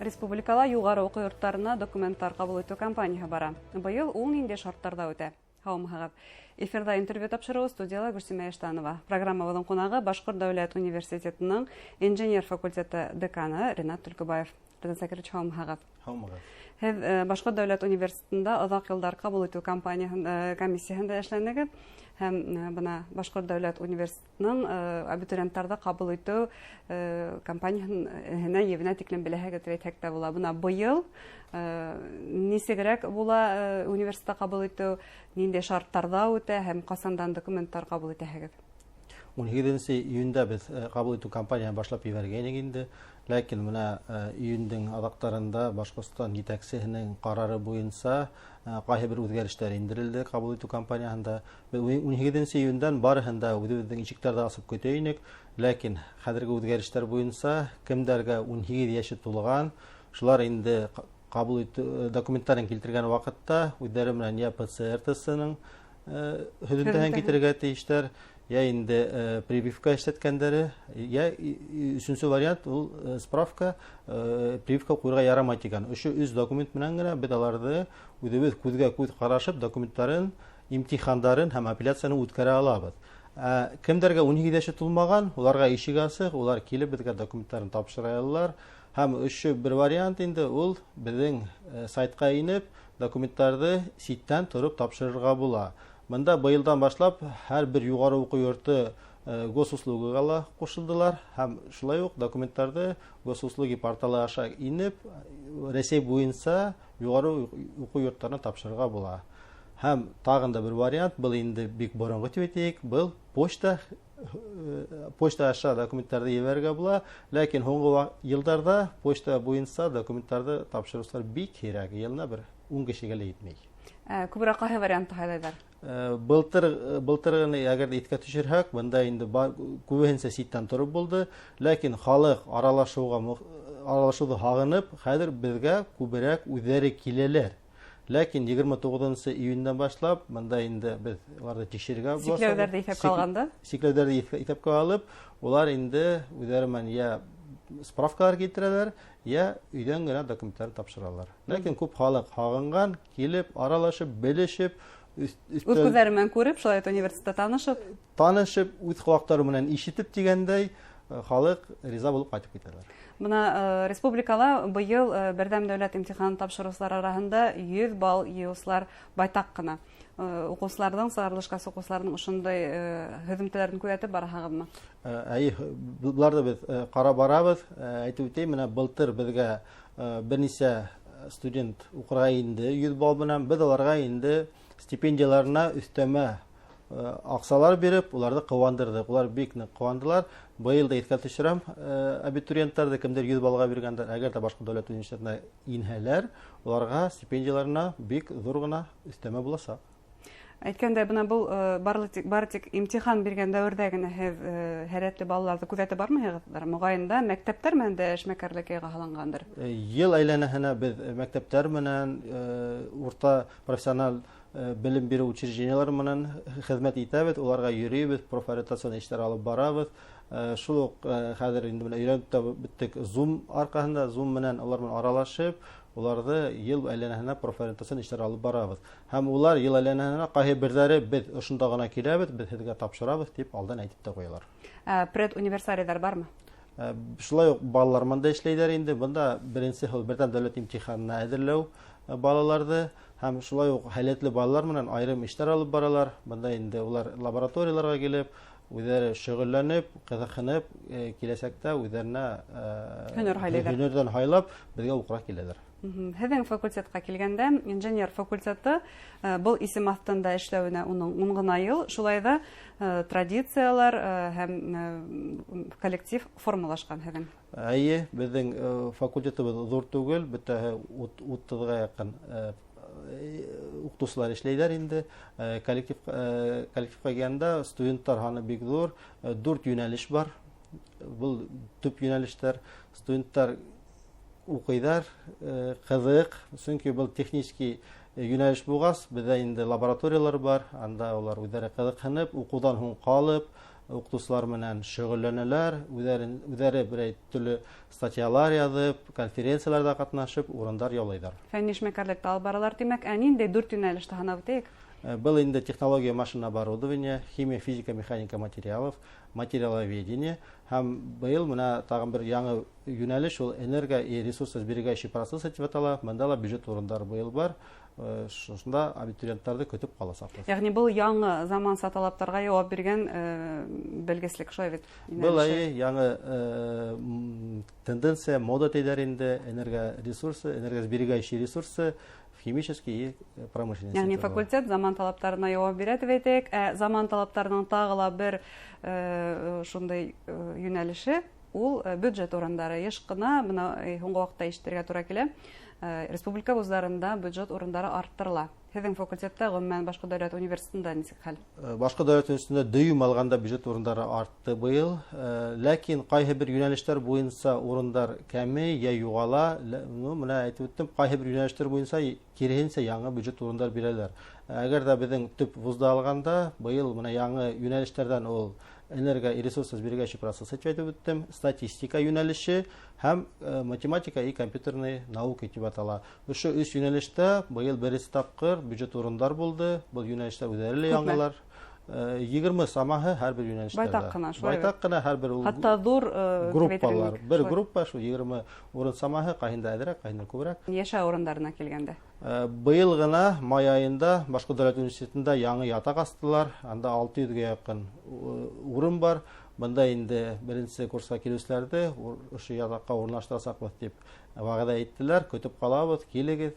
Республикала юғары уҡыу йорттарына документтар ҡабул итеү кампанияһы бара. Быйыл ул ниндәй шарттарҙа үтә? Һаумыһығыҙ. Эфирҙа интервью тапшырыуы, студияла Гөлсимә Иштанова. Программабыҙҙың ҡунағы — Башҡорт дәүләт университетының инженер факультеты деканы Ринат Төлкөбаев. Ринат Закирович, һаумыһығыҙ. Һаумыһығыҙ. Һеҙ Башҡорт дәүләт университетында оҙаҡ йылдар ҡабул итеү кампанияһын комиссияһында эшләнегеҙ һәм бына Башҡорт дәүләт университетының абитуриенттарҙы ҡабул итеү кампанияһын эһенә ебенә тиклем беләһегеҙ тип әйтһәк тә була. Бына быйыл нисегерәк була университетта ҡабул итеү, ниндәй шарттарҙа үтә һәм ҡасандан документтар ҡабул итәһегеҙ? 18 июндә беҙ ҡабул итеү кампанияһын башлап ебәргәйнек инде. Ләкин бына июндең аҙаҡтарында Башҡортостан етәксеһенең ҡарары буйынса ҡайһы бер үҙгәрештәр индерелде ҡабул итеү кампанияһында. Беҙ 18 июндән барыһын да үҙебеҙҙең ишектәрҙе асып көтә инек. Ләкин хәҙерге үҙгәрештәр буйынса кемдәргә 18 йәше тулған, шулар инде ҡабул итеү документтарын килтергән ваҡытта үҙҙәре менән йә ПЦР тестының һөҙөмтәһен килтерергә тейештәр, йә инде прививка эшләткәндәре, йә өсөнсө вариант ул справка, прививка ҡуйырға ярамай тигән. Ошо өс документ менән генә беҙ аларҙы үҙебеҙ күҙгә күҙ ҡарашып, документтарын, имтихандарын һәм апелляцияны үткәрә алабыҙ. Ә кемдәргә 18 йәше тулмаған, уларға ишек асыҡ, улар килеп беҙгә документтарын тапшыра алалар. Һәм өсөнсө бер вариант инде ул беҙҙең сайтҡа инеп, документтарҙы ситтән тороп тапшырырға була. Бында быйылдан башлап һәр бер юғары уҡыу йорто Госуслугиға ла ҡушылдылар һәм шулай уҡ документтарҙы Госуслуги порталы аша инеп Рәсәй буйынса юғары уҡыу йорттарына тапшырырға була. Һәм тағын да бер вариант, был инде бик боронғо тип әйтәйек, был почта аша документтарҙы ебәрергә була, ләкин һуңғы йылдарҙа почта буйынса документтарҙы тапшырыусылар бик һирәк, йылына бер 10 кешегә лә етмәй. Күберәк ҡайһы вариантты һайлайҙар? Былтырғыны әгәр ҙә иҫкә төшөрһәк, бында инде күбеһенсә ситтән тороп булды, ләкин халыҡ аралашыуҙы һағынып, хәҙер беҙгә күберәк үҙҙәре киләләр. Ләкин 29 июндән башлап бында инде беҙ уларҙы тикшерергә буласаҡ. Сикләүҙәрҙе иҫәпкә алғанда? Сикләүҙәрҙе иҫәпкә алып, улар инде үҙҙәре менән йә справкалар килтерәләр, йә өйҙән генә документтарын тапшыралар. Ләкин күп халыҡ һағынған, килеп, аралашып, белешеп, үҙ күҙҙәре менән күреп, шулай итеп университетта танышып, танышып, үҙ ҡолаҡтары менән ишетеп тигәндәй, халыҡ риза булып ҡайтып китәләр. Бына республикала быйыл берҙәм дәүләт имтиханын тапшырыусылар араһында 100 балл йыйыусылар байтаҡ ҡына. Уҡыусыларҙың, сығарылыш класс уҡыусыларының ошондай һөҙөмтәләрен күҙәтеп бараһығыҙмы? Эйе, быларҙы беҙ ҡарап барабыҙ. Әйтеп үтәйем, бына былтыр беҙгә бер нисә студент уҡырға инде 100 балл менән, беҙ уларға инде стипендияларына өҫтәмә аҡсалар биреп, уларҙы ҡыуандырҙыҡ. Улар бик ныҡ ҡыуандылар. Быйыл да иҫкә төшөрәм, абитуриенттарҙы кемдер 100 баллға биргәндәр, әгәр ҙә Башҡорт дәүләт университетына инһәләр, уларға стипендияларына бик ҙур ғына өҫтәмә буласаҡ. Әйткәндәй, бына был бары тик имтихан биргән дәүерҙә генә һеҙ һәләтле балаларҙы күҙәтеп бармайһығыҙҙыр. Моғайын да мәктәптәр менән дә эшмәкәрлек яйға һалынғандыр. Йыл әйләнәһенә беҙ мәктәптәр менән, урта профессиональ белем биреү учреждениелары менән хеҙмәт итәбеҙ, уларға йөрөйбөҙ, профориентацион эштәр алып барабыҙ. Шул уҡ хәҙер инде бына өйрәнеп тә бөттөк Zoom арҡаһында, Zoom менән улар менән аралашып, уларҙы йыл әйләнәһенә профориентацион эштәр алып барабыҙ. Һәм улар йыл әйләнәһенә ҡайһы берҙәре беҙ ошонда ғына киләбеҙ, беҙ һеҙгә тапшырабыҙ тип алдан әйтеп тә ҡуялар. Предуниверсарийҙар бармы? Шулай уҡ балалар бында эшләйҙәр инде. Бында беренсе ул берҙәм дәүләт имтиханына әҙерләү балаларҙы һәм шулай уҡ һәләтле балалар менән айырым эштәр алып баралар. Бында инде улар лабораторияларға килеп, үҙҙәре шөғөлләнеп, ҡыҙыҡһынып, киләсәктә үҙҙәренә һөнәр һайлайҙар. Һөнәрҙән һайлап, беҙгә уҡырға киләләр. Һеҙҙең факультетҡа килгәндә, инженер факультеты был исем аҫтында эшләүенә уның 10 ғына йыл, шулай ҙа традициялар һәм коллектив формалашҡан һеҙҙең. Эйе, беҙҙең факультетыбыҙ ҙур түгел, бөтәһе 30-ға яҡын уҡытыусылар эшләйҙәр инде. Коллективҡа килгәндә студенттар һаны бик ҙур, дүрт йүнәлеш бар. Был төп йүнәлештәр. Студенттар уҡыйҙар, ҡыҙыҡ, сөнки был технический йүнәлеш булғас, беҙҙә инде лабораториялар бар, анда улар үҙҙәре ҡыҙыҡһынып, уҡыуҙан һуң ҡалып, Уҡытыусылар менән шөғөлләнәләр, үҙҙәре берәй төрлө статьялар яҙып, конференцияларҙа ҡатнашып, урындар яулайҙар. Фәнни эшмәкәрлектә алып баралар, тимәк, ә ниндәй 4 йүнәлештә һанап үтәйек? Был инде технология, машина, оборудование, химия, физика, механика материалов, материаловедение һәм быйыл менә тағын бер яңы йүнәлеш ул энерго и ресурсосберегающий процессы тип атала. Бында ла бюджет урындары быйыл бар. Шунда абитуриенттарҙы көтөп ҡаласаҡбыҙ. Йәғни был яңы заманса талаптарға яуап биргән белгеслек шулай бит? Был яңы тенденция, мода тейҙәр инде, энергоресурсы, энергосберегающие ресурсы, химический и промышленный. Йәғни факультет заман талаптарына яуап бирә тип әйтәйек. Ә заман талаптарының тағы ла бер шундай йүнәлеше ул бюджет урындары. Йыш ҡына бына һуңғы ваҡытта ишетергә тура килә. Республика вуздарында бюджет урындары арттырыла. Һеҙҙең факультетта, ғөмүмән, Башҡорт дәүләт университетында нисек хәл? Башҡорт дәүләт университетында дөйөм алғанда бюджет урындары артты быйыл. Ләкин ҡайһы бер йүнәлештәр буйынса урындар кәмей йә юғала. Ну, менә әйтеп үттем, ҡайһы бер йүнәлештәр буйынса киреһенсә яңы бюджет урындар бирәләр. Әгәр ҙә беҙҙең төп вузда алғанда, быйыл менә яңы йүнәлештәрҙән ул энерго и ресурсосберегающий процессы тип әйтеп үттем, статистика йүнәлеше һәм математика и компьютерные науки тип атала. Ошо өс йүнәлештә быйыл беренсе тапҡыр бюджет урындар булды. Был йүнәлештәр үҙҙәре лә яңылар. 20 самаһы һәр бер йүнәлештә. Байтаҡ ҡына, шулай. Байтаҡ ҡына һәр бер ул. Хатта ҙур группалар. Бер группа шул 20 урын самаһы, ҡайһында әҙерәк, ҡайһында күберәк. Йәшәү урындарына килгәндә. Быйыл ғына май айында Башҡорт дәүләт университетында яңы ятаҡ астылар. Анда 600-гә яҡын урын бар. Бында инде беренсе курсҡа килеүселәрҙе ошо ятаҡҡа урынлаштырасаҡбыҙ тип вәғәҙә иттеләр. Көтөп ҡалабыҙ, килегеҙ,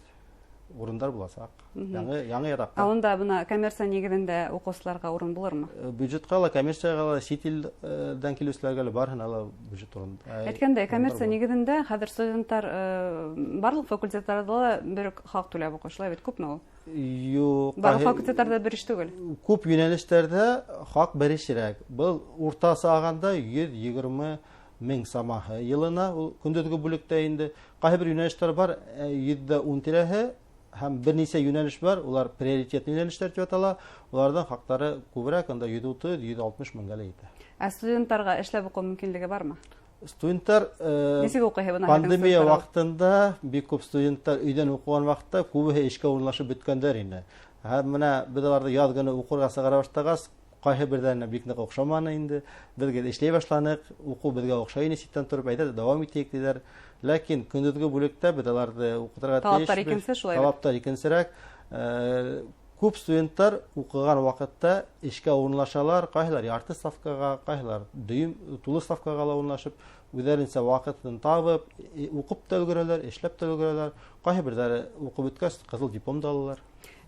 урындар буласаҡ. Яңы ятаҡта. Ә унда бына коммерция нигеҙендә уҡыусыларға урын булырмы? Бюджетҡа ла, коммерцияға ла, сит илдән килеүселәргә лә барыһына ла бюджет урын. Әйткәндәй, коммерция нигеҙендә хәҙер студенттар барлыҡ факультеттарҙа ла бер үк хаҡ түләп уҡый, шулай бит? Күпме ул? Юҡ. Барлыҡ факультеттарҙа бер иш түгел. Күп йүнәлештәрҙә хаҡ бер ишерәк. Был уртаса алғанда 120 мең самаһы йылына, ул көндөҙгө бүлектә инде. Ҡайһы бер йүнәлештәр бар, 110 тирәһе, һәм бер нисә йүнәлеш бар, улар приоритет йүнәлештәр тип атала. Уларҙың хаҡтары күберәк, анда 130, 160 меңгә лә етә. Ә студенттарға эшләп уҡыу мөмкинлеге бармы? Студенттар, нисек уҡыйһы бына пандемия ваҡытында бик күп студенттар өйҙән уҡыған ваҡытта күбеһе эшкә урынлашып бөткәндәр ине. Һәм менә беҙ уларҙы яҙ көнө уҡырға сығара башлағас, ҡайһы берҙәренә бик ныҡ оҡшаманы инде. Беҙ гел эшләй башланыҡ, уҡыу беҙгә оҡшай ине, ситтән тороп әйҙә дауам итәйек тиҙәр. Ләкин көндөҙгө бүлектә беҙ уларҙы уҡытырға Талаптар тейешбеҙ. икенсе шулай бит? Талаптар икенсерәк. Күп студенттар уҡыған ваҡытта эшкә урынлашалар, ҡайһылар ярты ставкаға, ҡайһылар дөйөм тулы ставкаға ла урынлашып, үҙҙәренсә ваҡытын табып, уҡып та өлгөрәләр, эшләп тә өлгөрәләр. Ҡайһы берҙәре уҡып бөткәс, ҡыҙыл диплом да алалар.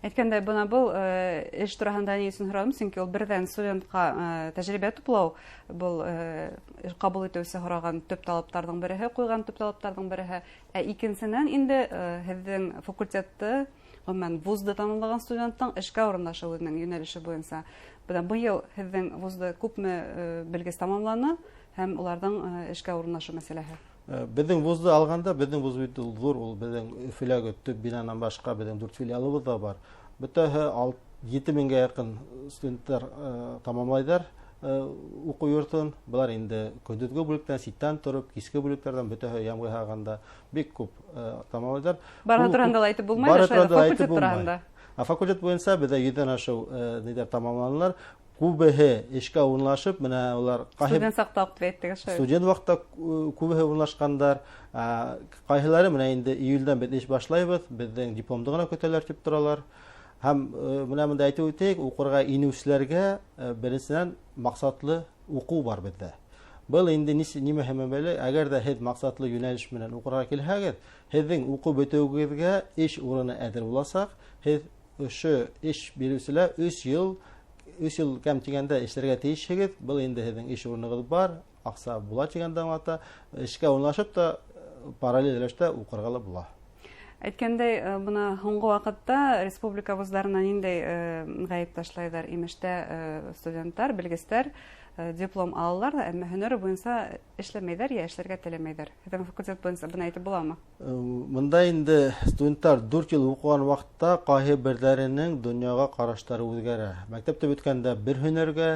Әйткәндәй, бына был эш тураһында ни өсөн һораным, сөнки ул берҙән студентҡа тәжрибә туплау, был ҡабул итеүсе һораған төп талаптарҙың береһе, ҡуйған төп талаптарҙың береһе. Ә икенсенән инде һеҙҙең факультетты, ғөмүмән, вузды тамамлаған студенттың эшкә урынлашыуы үҙенең йүнәлеше буйынса. Бына быйыл һеҙҙең вузды күпме белгес тамамланы һәм уларҙың эшкә урынлашыу мәсьәләһе? Беҙҙең вузды алғанда, беҙҙең вуз бит ул ҙур, ул беҙҙең Өфөләге төп бинанан башҡа беҙҙең 4 филиалыбыҙ ҙа бар. Бөтәһе ете меңгә яҡын студенттар тамамлайҙар уҡыу йортон. Былар инде көндөҙгө бүлектән, ситтән тороп, киске бүлектәрҙән бөтәһе ямғыр һалғанда бик күп тамамлайҙар. Барыһы Ул тураһында ла әйтеп булмай, Барыһы шулай да тураһында ла факультет әйтеп булмай. тураһында. Ә факультет буйынса беҙҙә йөҙҙән ашыу ниҙәр тамамланылар. Күбеһе эшкә урынлашып, менә улар ҡайһы Студент саҡта уҡ тип әйттегеҙ, шулай. Студент ваҡытта күбеһе урынлашҡандар. Ҡайһылары менә инде июлдән беҙ эш башлайбыҙ, беҙҙең дипломды ғына көтәләр тип торалар. Һәм менә бында әйтеп үтәйек, уҡырға инеүселәргә беренсенән маҡсатлы уҡыу бар беҙҙә. Был инде нимә менән бәйле? Әгәр ҙә һеҙ маҡсатлы йүнәлеш менән уҡырға килһәгеҙ, һеҙҙең уҡыу бөтөүегеҙгә эш урыны әҙер буласаҡ. Һеҙ ошо эш биреүселәр өс йыл кәм тигәндә эшләргә тейешһегеҙ. Был инде һеҙҙең эш урынығыҙ бар, аҡса була тигәнде аңлата. Эшкә урынлашып та параллель рәүештә уҡырға ла була. Әйткәндәй, бына һуңғы ваҡытта республика вуздарына ниндәй ғәйеп ташлайҙар имештә студенттар, белгестәр диплом алалар ҙа, әммә һөнәре буйынса эшләмәйҙәр йә эшләргә теләмәйҙәр. Һеҙҙең факультет буйынса быны әйтеп буламы? Бында инде студенттар 4 йыл уҡыған ваҡытта ҡайһы берҙәренең донъяға ҡараштары үҙгәрә. Мәктәптә бөткәндә бер һөнәргә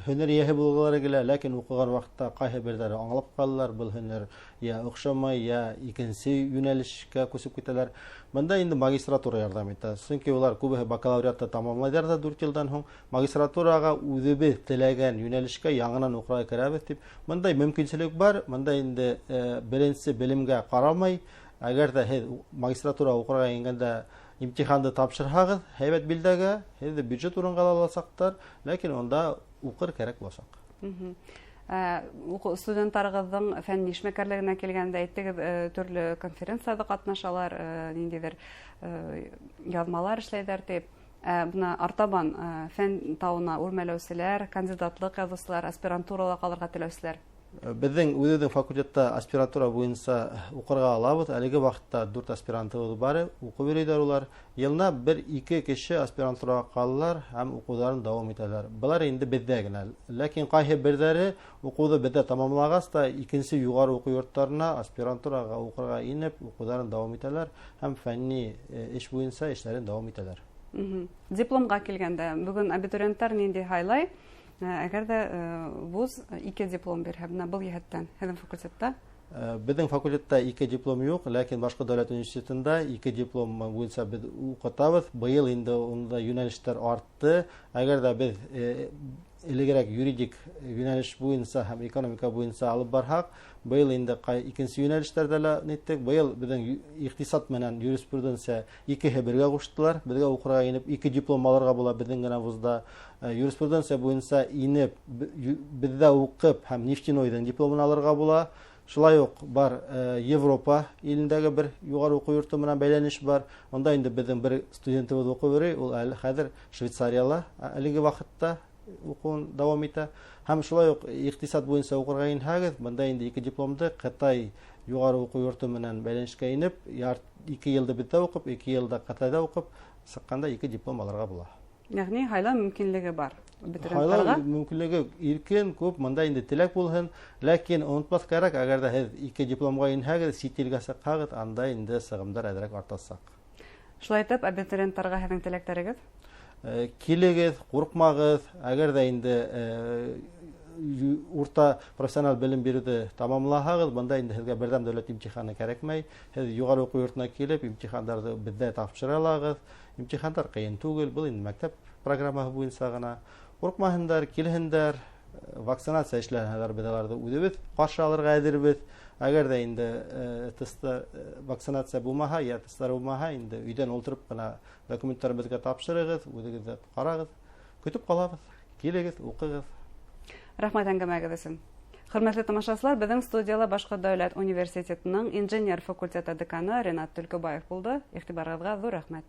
Һөнәр эйәһе булғылары килә, ләкин уҡыған ваҡытта ҡайһы берҙәре аңлап ҡалалар, был һөнәр йә оҡшамай, йә икенсе йүнәлешкә күсеп китәләр. Бында инде магистратура ярҙам итә. Сөнки улар күбеһе бакалавриатты тамамлайҙар ҙа 4 йылдан һуң магистратураға үҙебеҙ теләгән йүнәлешкә яңынан уҡырға керәбеҙ тип. Бындай мөмкинселек бар. Бында инде беренсе белемгә ҡарамай, әгәр ҙә һеҙ магистратура уҡырға ингәндә имтиханды тапшырһағыҙ, һәйбәт билдәгә, һеҙҙе бюджет урынға ла аласаҡтар, ләкин унда уҡыр кәрәк буласаҡ. Студенттарығыҙҙың фәнни эшмәкәрлегенә килгәндә әйттегеҙ, төрлө конференцияларҙа ҡатнашалар, ниндәйҙер яҙмалар эшләйҙәр тип. Бына артабан фән тауына үрмәләүселәр, кандидатлыҡ яҙыусылар, аспирантурала ҡалырға теләүселәр. Беҙҙең үҙебеҙҙең факультетта аспирантура буйынса уҡырға алабыҙ. Әлеге ваҡытта 4 аспирантыбыҙ бар, уҡып йөрөйҙәр улар. Йылына 1-2 кеше аспирантураға ҡалалар һәм уҡыуҙарын дауам итәләр. Былар инде беҙҙә генә. Ләкин ҡайһы берҙәре уҡыуҙы беҙҙә тамамлағас та икенсе юғары уҡыу йорттарына аспирантураға уҡырға инеп, уҡыуҙарын дауам итәләр һәм фәнни эш буйынса эштәрен дауам итәләр. Дипломға килгәндә, бөгөн абитуриенттар ниндәй һайлай? Әгәр ҙә вуз 2 диплом бирһә, бына был йәһәттән һеҙҙең факультетта? Беҙҙең факультетта 2 диплом юҡ, ләкин Башҡорт дәүләт университетында 2 диплом буйынса беҙ уҡытабыҙ. Быйыл инде унда йүнәлештәр артты. Әгәр ҙә беҙ элегерәк юридик йүнәлеш буйынса һәм экономика буйынса алып барһаҡ, быйыл инде икенсе йүнәлештәрҙә лә ниттек. Быйыл беҙҙең иҡтисад менән юриспруденция икеһе бергә ҡуштылар. Беҙгә уҡырға инеп 2 диплом алырға була беҙҙең генә вузда. Юриспруденция буйынса инеп, беҙҙә уҡып һәм нефтянойҙың дипломын алырға була. Шулай уҡ бар Европа илендәге бер юғары уҡыу йорто менән бәйләнеш бар. Унда инде беҙҙең бер студентыбыҙ уҡып йөрөй, ул әле хәҙер Швейцарияла әлеге ваҡытта уҡыуын дауам итә. Һәм шулай уҡ иҡтисад буйынса уҡырға инһәгеҙ, бында инде 2 дипломды Ҡытай юғары уҡыу йорто менән бәйләнешкә инеп, 2 йылды беҙҙә уҡып, 2 йылда Ҡытайҙа уҡып сыҡҡанда 2 диплом алырға була. Йәғни һайлау мөмкинлеге бар. Һайлау мөмкинлеге иркен, күп, бында инде теләк булһын, ләкин онотмаҫ кәрәк, әгәр ҙә һеҙ 2 дипломға инһәгеҙ, сит илгә сыҡһағыҙ, анда инде сығымдар әҙерәк артасаҡ. Шулай итеп, абитуриенттарға һеҙҙең теләктәрегеҙ? Килегеҙ, ҡурҡмағыҙ, әгәр ҙә инде урта профессиональ белем биреүҙе тамамлаһағыҙ, бында инде һеҙгә берҙәм дәүләт имтиханы кәрәкмәй. Һеҙ юғары уҡыу йортона килеп, имтихандарҙы беҙҙә тапшыра алағыҙ. Имтихандар ҡыйын түгел, был инде мәктәп программаһы буйынса ғына. Ҡурҡмаһындар, килһендәр, вакцинация эшләһәләр, беҙ уларҙы үҙебеҙ ҡаршы алырға әҙербеҙ. Әгәр ҙә инде тесттар вакцинация булмаһа, йә тесттар булмаһа, инде өйҙән ултырып ҡына документтар беҙгә тапшырығыҙ, үҙегеҙҙе ҡарағыҙ. Көтөп ҡалабыҙ. Килегеҙ, уҡығыҙ. Рәхмәт әңгәмәгеҙ өсөн. Хөрмәтле тамашасылар, беҙҙең студияла Башҡорт дәүләт университетының инженер факультеты деканы Ринат Төлкөбаев булды. Иғтибарығыҙға ҙур рәхмәт.